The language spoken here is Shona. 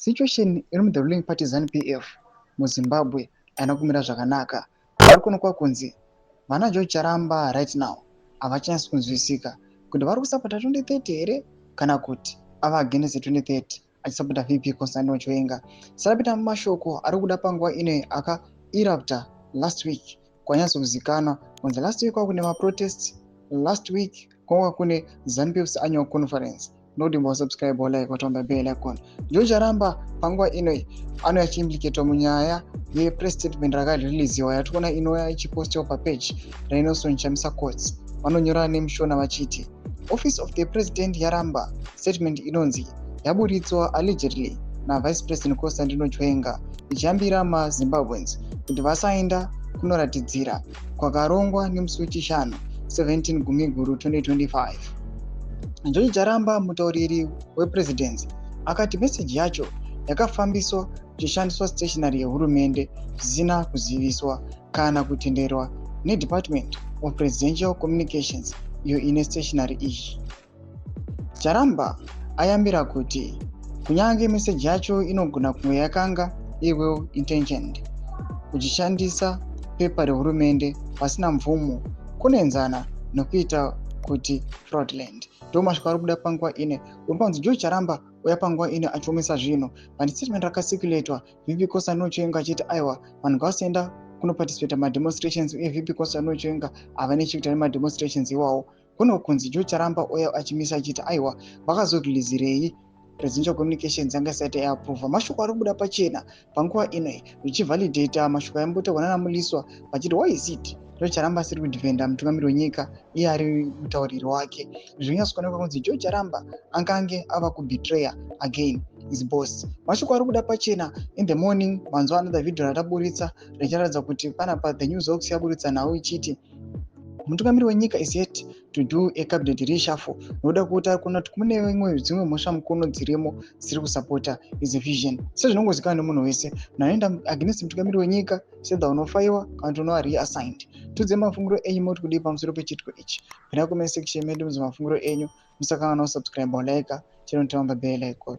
Situation iri mu the ruling party ZANU PF muZimbabwe haina kumira zvakanaka. Vari kuonekwa kunzi vana George Charamba right now havachanasi kunzwisika kuti vari kusapota 2030 here kana kuti ava against 2030, achisapota VP Constantino Chiwenga. Sarapita mumashoko ari kuda panguva ino akaerupta last week, kwanyatsokuzikanwa kunzi last week kwakune maprotests, last week kwanga kune ZANU PF's annual conference. Noti mbosubscribe, like, watomba bell icon. George Charamba panguva ino anouya achiimplicatwa munyaya yepress statement rakareleasiwa yatikuona inouya ichipostiwa papage raNelson Chamisa Quotes. Vanonyora nemushona vachiti Office of the President yaramba statement inonzi yaburitswa allegedly naVice President Constantino Chiwenga, ichiyambira maZimbabweans kuti vasaenda kunoratidzira kwakarongwa nemusi weChishanu 17 Gumiguru 2025. George Charamba, mutauriri wepresidency, akati meseji yacho yakafambiswa kuchishandiswa stationery yehurumende zvisina kuziviswa kana kutenderwa neDepartment of Presidential Communications, iyo ine stationery iyi. Charamba ayambira kuti kunyange meseji yacho inogona kunge yakanga iri well intentioned, kuchishandisa pepa rehurumende pasina mvumo kunoenzana nokuita kuti fraudulent. Ndo mashoko ari kubuda panguva ine uri George Charamba uya panguva ino achiomesa zvinhu. Pane statement rakacirculatwa VP Constantino Chiwenga achiti aiwa, vanhu ngavasaenda kunoparticipata mademonstrations, uye VP Constantino Chiwenga hava nechekuita nemademonstrations iwawo. Kuno kunzi George Charamba uya achimisa achiti aiwa, vakazoreleasirei Presidential Communications yanga isati yaapprova? Mashoko ari kubuda pachena panguva ino zvichivalidata mashoko aimbotaurwa nanaMuliswa vachiti why is it George Charamba asiri kudefenda mutungamiri wenyika, iye ari mutauriri wake? Zvinonyatsokuonekwa kunzi George Charamba angange ava kubetraya again his boss. Mashoko ari kuda pachena in the morning. Manzwa another video rataburitsa richiratidza kuti panapa The News Hawks yaburitsa nhau ichiti mutungamiri wenyika is yet to do a cabinet reshuffle nokuda kwekuti ari kuona kuti kune imwe dzimwe mhosva mukono dzirimo dziri kusapota his vision. Sezvinongozikanwa nemunhu wese, munhu anoenda against mutungamiri wenyika sedha unofayiwa kana kuti unova reassigned. Tudze mafungiro enyu, moti kudii pamusoro pechitiko ichi? Pinda comment section medu, mudze mafungiro enyu. Musakanganwa kusubscribe, like chero notamba bell icon.